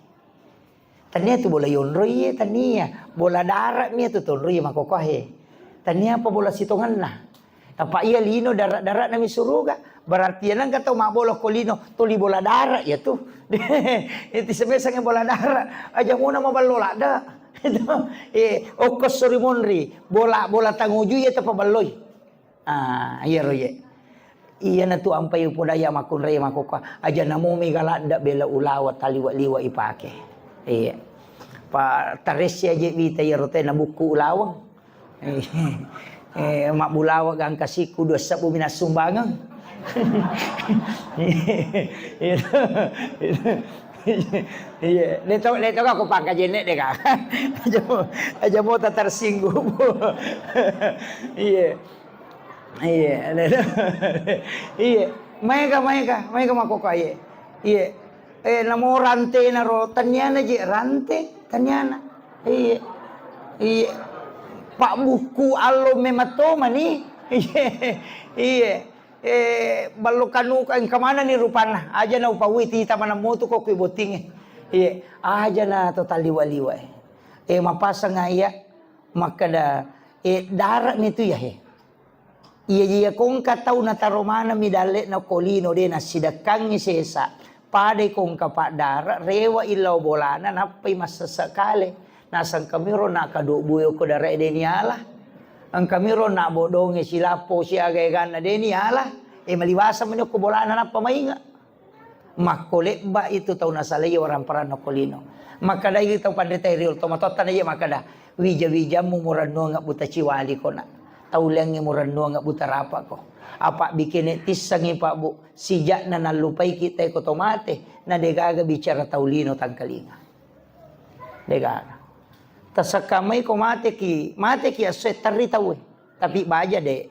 Tania tu bola yonroi ye, tania. Bola dare'mi tu tonroi makokohe. Tania apa bola sitongenna. Apa iya lino dara-, dare'na mi suruga. Berarti iya nengka tau mabbola ko lino, tuli bola dare' iya tu. Itu semesangnge bola dare'. Aja muna maballo ladde. Itu. Eh, okko suri monri. Bola, bola tanguju iya tapaballoi. Ah, iyaro ye. Iyanatu ampai upodaya makkunrai makkokkoe, aja namo mega ladde bela ulawa taliwa-liwa ipake. Iya. Pa taresse aje wita iyaro te nabukku ulaweng. Eh, mabbulawa gangka sikku dua sebbu minassumbangeng. Iya. Iya. Leto, leto ka ko pangkajenne deka. Aja mo, aja mo tersinggung. Iya. Iya. Iya. Maega, maega, maega makkokkoe, iya. Iya. Eh, namo rantena ro, taniana je rante, taniana. Iya. Iya. Pak buku allo mematto mani. Iya. Iya. Eh, ballo kanuka engka manani rupanna. Aja na upawui tita maneng motu ko kui bottingnge. Iya. Aja na to taliwa-liwa. Eh, mapasang iya makkeda, eh, dare'ni tu iya he. Iya, iya, ko engka tau nataro maneng mi dalle'na ko lino de nassidekkangngi sesa. Padai ko engka paddare', rewe'i lao bolana, nappai massesse kale. Naseng kamiro na kadobbu e ko dare'e de niala. Engkamiro na bodongnge silappo siaga eganna de niala. E maliwaseng meni ko bolana nappa mainge. Makkolebba itu tau nasalai waramparanna ko lino. Makkedai tau panrita riolo tomatoatta na iya makkeda, wija-wijammu murennuang buta ciwali ko na. Tau leangnge murennuang buta rapa ko. Apa bikene tissengi Pak Bu, sijakna nallupaiki tae ko to mate, na degaga bicara tau lino tangkalinga. Degaga. Tasakkamai ko mateki, mateki esso e terri tau e. Tapi baja de.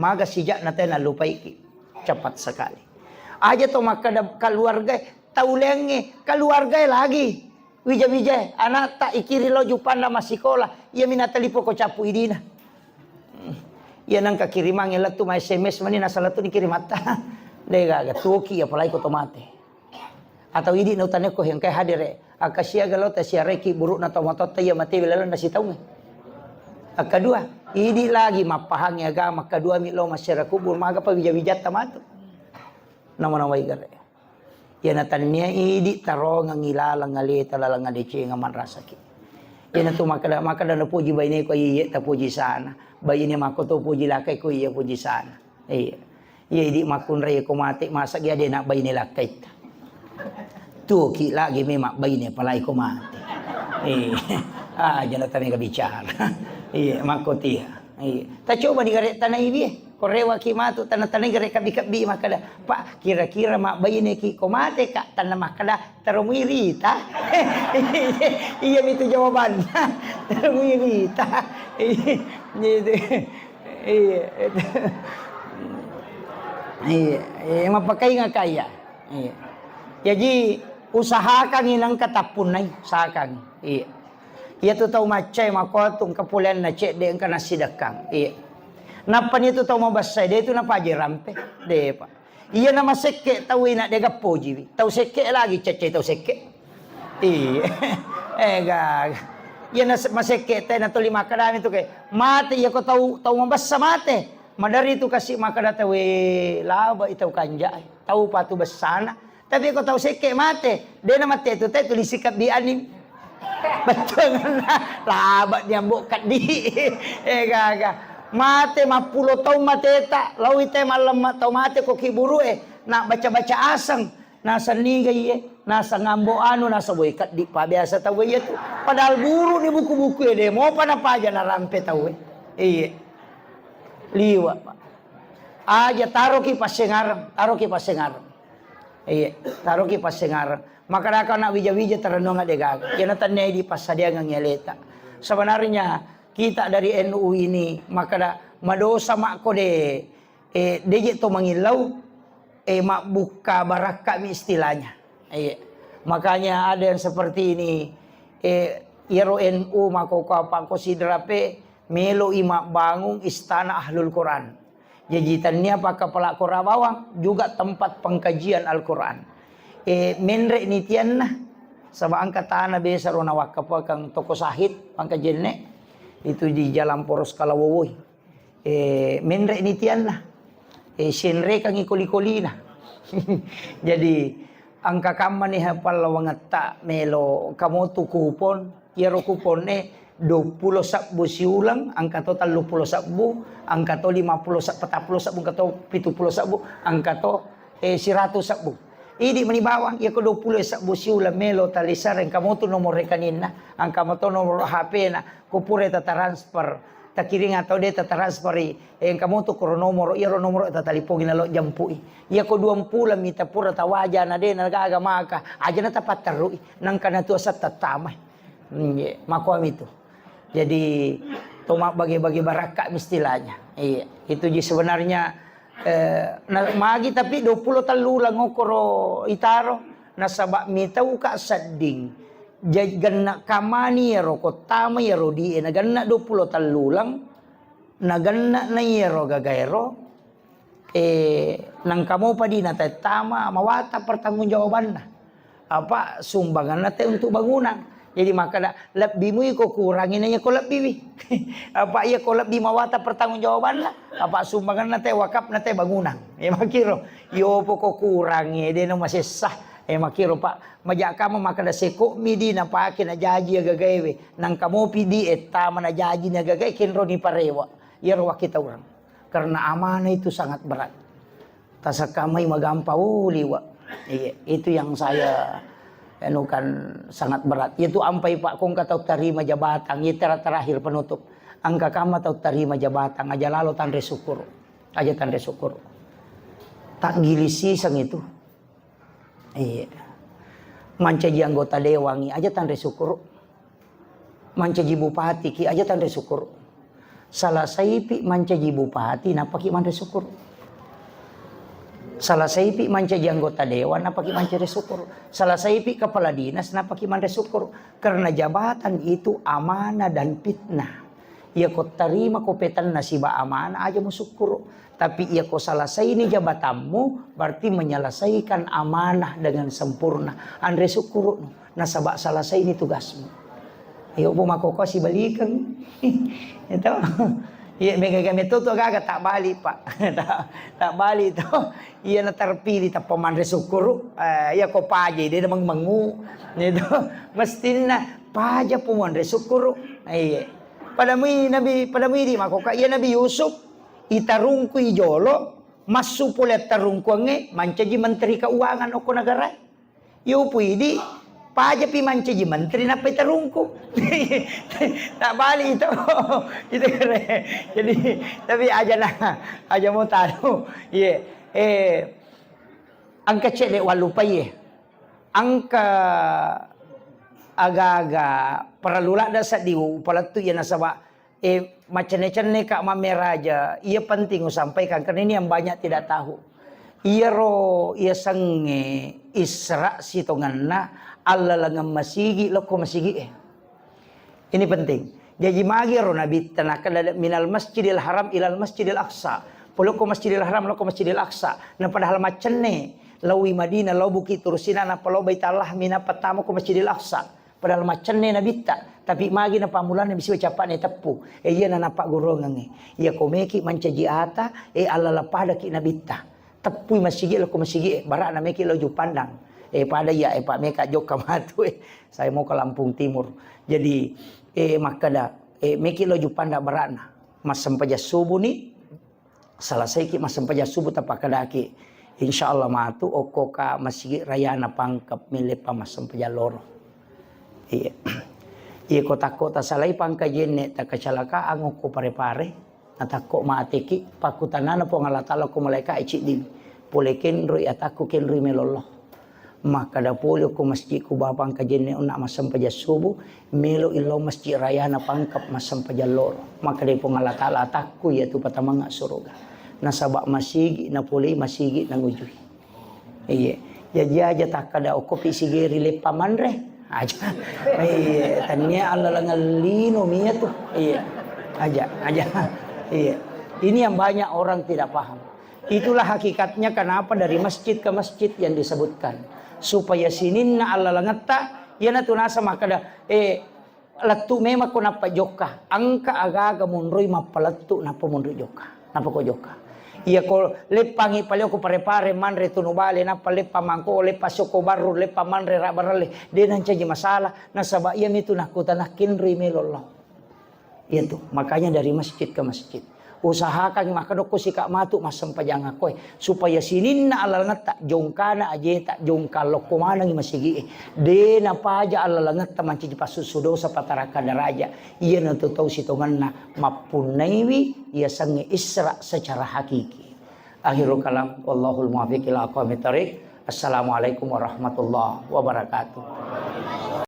Maga sijakna tae nallupaiki. Cepat sekali. Aja to makkeda keluarga, tau leangnge, keluarga lagi. Wija-wija, anakta ikiri lo jupanna massikola, iya mina talipo ko cappu idina. Hmm. Iya nengka kirimangnge lettu ma S M S mani nasala tu ni kirimatta. Degaga tuoki apalagi ko to mate. Atau idi nautanekko engkai hadere, akka siaga lao tasiaraiki burukna tomatoatta iya mate lalenna sitaungnge. Akkadua, idi lagi mappahangi agama, akkadua mi lao masyarakat kubur, magapa wija-wijatta matu. Nama-nama igare. Iyana tannia idi tarongeng ilaleng aleta laleng adecengeng manrasaki. Iyana tu makkeda, makkeda napoji baine ko iye tapoji sana. Baine makko to poji lakai ko iya poji sana. Iya. Iya, idi makkunrai ko mate, masa gia de nak baine lakkaitta. Tuoki lagi memang baine palai ko mate. Iya. Ah, jana tamega bicara. Iya, makko tia. Iya. Ta coba di gare tanai bie. Ko rewaki matu tanna-tanai gare kabbi-kabbi makkeda, "Pak, kira-kira mabbaineki ko mateka?" Tanna makkeda, "Taro muirita." Iya mitu jawabanna. "Taro muirita." Iya, iya, iya, mapakainga kaya. Iya. Jaji usahakangi nengka tappunnai, usahakangi. Iya. Iya tu tau maccae makotu engka poleanna cedde engka nassidekkang. Iya. Nappa ni tu tau mabessai de tu napaja rampe. De, Pak. Iya na masekke tau ina de gappojiwi. Tau sekke lagi cecce tau sekke. Iya. Eh, gaga. Iya na se-, masekke te na tuli makkadami tu ke. Mate iya ko tau, tau mabessa mate. Madari tu kasi makkada tau, "Eh, laba i tau kanja, eh. Tau patu bessana." Tapi ko tau sekke mate, de na mate tu te tuli sikabbi anim. Bettuanna laba ni ambo kaddi. Eh, gaga. Mate mappulo taung mateta, lawi te mallemma tau mate ko kiburu e, na baca-baca aseng. Naseng niga iye, naseng ambo anu, naseng woi kaddi pa biasa tau iya tu. Padahal buru ni buku-buku e de mopa napaja narampe tau e. Iye. Liwa, Pak. Aja taroki passengareng, taroki passengareng. Iye, taroki passengareng. Makkadaka anak wija-wija tarennuang de gaga. Iyana tennai di passadiangang aleta. Sebenarnya kita dari N U ini makkada madosa makko de, eh, de je to mangillau, eh, mabbukka barakka mi istilahnya. Iya. Makanya ada yang seperti ini, eh, iyaro N U makoko apa ko sidrape melo i mabbangung istana Ahlul Quran. Jaji tania pakkapala Quran bawang juga tempat pengkajian Al-Quran. Eh, menre ni tianna, saba engka tana besa ro nawakkapakang toko sahid pangkajenne itu di Jalan Poros Kalawowoi. Eh, menre ni tianna. Eh, senrekangi koli-kolina. Jadi, engka kammani ha pallawangetta melo kamotu kupon, iyaro kuponne duappulo sebbu siuleng, engka to telluppulo sebbu, engka to limappulo se-, patappulo sebbu, engka to pituppulo sebbu, engka to, eh, siratu sebbu. Idi meni bawang, iyako duappulo sebbu siuleng melo talisareng, engka motu nomor rekeninna, engka moto nomor H P-na, ko pura tata transfer, takiring atau de tata transferi, eh, engka motu koro nomoro, iyaro nomoro tatalipongi nalo jampui. Iyako duampuleng mita pura tawaja na de na gaga maka, aja na tapatterui, nangka na tuasa tattamai. Hmm, iya, makoami tu. Jadi, to mabbage-bage barakka istilahnya. Iya, itu ji sebenarnya, eh, na, magi tapi duappulo tellu uleng okkoro itaro, nasaba mitauka sedding. Ja-, genna kamani iyaro kottama iyaro di e, nagenna duappulo tellu uleng, nagenna na iyaro gagaero, eh, nangka mopa di natattama mawata pertanggungjawabanna. Apa sumbanganna te untuk bangunan. Jadi makkada, lebbi mui ko kurangi na iya ko lebbi wi. Apa iya ko lebbi mawata pertanggungjawabanna. Apa sumbanganna te wakafna te bangunan. Ya makkiro. Yo poko kurangi de no masessa. Eh, makkiro, Pak, majakka makkada seko mi di napake na jaji gagaewe. Nangka mopi di ettama na jaji na gagae kenro ni parewa. Iyaro wakkitaureng. Karena amanah itu sangat berat. Tasakkamai magampa, oh, liwa. Iya, itu yang saya anukan sangat berat. Itu ampai Pak kongka tau tarima jabatan, itu tera-, terakhir penutup. Angka kama tau tarima jabatan, aja lalo tanre syukur. Aja tanre syukur. Tak gilis siseng itu. Iya. Mancaji anggota dewangi, aja tanre syukur. Mancaji bupati ki aja tanre syukur. Salasaipi mancaji bupati, napaki manre syukur. Salasaipi mancaji anggota dewan, napaki manre syukur. Salasaipi kepala dinas, napaki manre syukur. Karena jabatan itu amanah dan fitnah. Iya ko tarima ko petanna siba amanah, aja musyukur. Tapi iya ko salasaini jabatanmu, berarti menyelesaikan amanah dengan sempurna. Anre syukur. Nasaba salasaini tugasmu. Iyo, bo makkokko sibalikeng. Itu. Iya, mega-, mega metto tu gaga tak balik, Pak. Tak, tak balik tu. Iya na terpilih tappa manre syukur. Eh, iya ko paja de meng-, mengu. Itu. Mestinna paja pu manre syukur. Iya. Pada mui Nabi, pada mui di makkokko iya Nabi Yusuf itarungkui jolo, massu pole tarungkuangnge mancaji menteri keuangan okko negara. Yo puidi, Paja pi mancaji menteri nappa iterungku. Tak balik itu. Itu keren. Jadi, tapi aja nah, aja mau tahu. Iya. Eh, engka cedde' wallupai, eh. Engka aga-aga parellu ladde' seddi upalettu, iya, nasaba, eh, macenne-cenne ka mammeraja, iya penting usampaikan karena ini yang banyak tidak tahu. Iyaro iya sengnge Isra sitongenna allalengeng masigi lokko masigi e. Ini penting. Jaji magi ro Nabitta nakkeda minal Masjidil Haram ilal Masjidil Aqsa. Polokko Masjidil Haram, lokko Masjidil Aqsa. Na padahal maccenne, laowi Madinah, lao Bukit Tursina, nappa lao Baitallahmi, nappa tama ko Masjidil Aqsa. Padahal maccenne Nabitta, tapi magi na pammulana bisi ucappa'na teppu. E, iyana nappagguruangengnge. Iya ko meki mancaji ata, e, allala padaki Nabitta. Teppui masigi, lokko masigi e, bara'na meki lao Juppandang. E, pada iya, e, pa meka jokka matu, e. Saya mau ke Lampung Timur. Jadi, e, makkeda, e, meki lao Juppandang bara'na. Massempajang subuh ni, selesaiki massempajang subuh, tapakkedaki, insya Allah matu okko ka masigi rayana Pangkep, meleppang massempajang loro. Iya. Iya, ko takko tasalai Pangkep Jenne, takacalakaan okko Pare-Pare, natakko mateki, pakkutanana Puang Allah Taala ko malaika e, ciddi, pole kenroi atakku, kenroi melollo. Makkeda pole ko Masjid Kuba Pangkep Jenne onna massempajang subuh, melo illau Masjid Rayana Pangkep massempajang loro. Makkeda Puang Allah Taala, atakku iyatu patamangnga suruga. Nasaba masigi napolei, masigi nangujui. Iya. Jaji aja takkeda okko pi sigeri leppa manre. Aja. Iya, tania allalengeng lino mia tu. Iya. Aja, aja. Iya. Ini yang banyak orang tidak paham. Itulah hakikatnya kenapa dari masjid ke masjid yang disebutkan. Supaya sininna allalengetta, iyanatu naseng makkeda, eh, lettu memang ko nappa jokka. Engka aga-aga monroi mappalettu nappa monroi jokka. Nappa ko jokka. Iya ko leppangi paleo ko Pare-Pare manre tunu bale, nappa leppang mangko, leppang sokko barru, leppang manre rabbarelle. De nancaji masalah, nasaba iyamitu nakkutana kenroi melo lao. Iyatu, makanya dari masjid ke masjid. Usahakan makkeda okko sika matu massempajang akkoe, supaya sininna allalengetta, jongkana ajeta, jongka lokko manengi masigi e. De napaja allalengetta mancaji passussu dosa, patarakka daraja. Iyanatu tau sitongenna mappunnaiwi yasengnge Isra secara hakiki. Akhirul kalam, wallahul muwaffiq ila aqwamit thariq. Assalamualaikum warahmatullahi wabarakatuh.